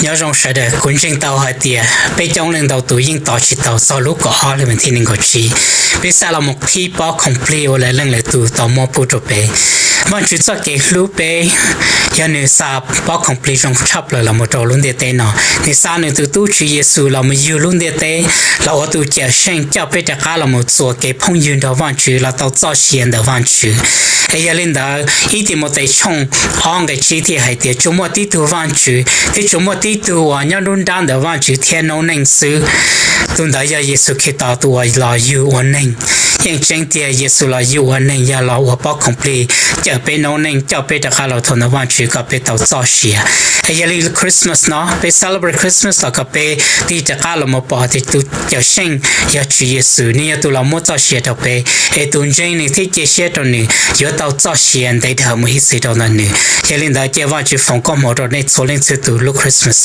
Nyob zoo sawv daws, kuv ntseeg tau hais tias peb coob leej ntau tus yeej tos tsis tau txog lub kaum ob hli vas thib nees nkaum tsib, peb xav los mus qhib pob khoom plig uas lawv leej lawv tus tau muab pub rau peb. Vaajtswv txoj kev hlub peb yog nws xa pob khoom plig zoo tshaj plaws los mus rau lub ntiaj teb no. Nws xa nws tus tub Tswv Yexus los mus yug lub ntiaj teb, los ua tus cawm seej coj peb rov qab los mus txuas kev phooj ywg nrog Vaajtswv los tau txoj sia ntawm Vaajtswv. Es yog li ntawd, ib Timautes tshooj ob nqe tsib thiaj hais tias tsuas muaj tib tug Vaajtswv thiab tsuas muaj tib tug uas nyob nruab nrab ntawm Vaajtswv thiab noob neej xwb. Tus ntawd yog Yexus Khetos tus uas los yug ua neeg. Yeej tseeb tiag, Yexus los yug ua neeg yog los ua pob khoom plig cawm peb noob neej, coj peb rov qab los rau ntawm Vaajtswv kom peb tau txoj sia. Es yog li Christmas no peb celebrate Christmas los kom peb thiaj rov qab los mus pom tias tus cawm seej yog Tswv Yexus, nws yog tus los muab txoj sia rau peb, es tus ntseeg nws thiab cia siab rau nws yuav tau txoj sia ntev dhawv mus ib txhis rau ntawm nws. Yog li ntawd, cia Vaajtswv foom koob hmoov rau nej txhua leej txhua tus lub Christmas.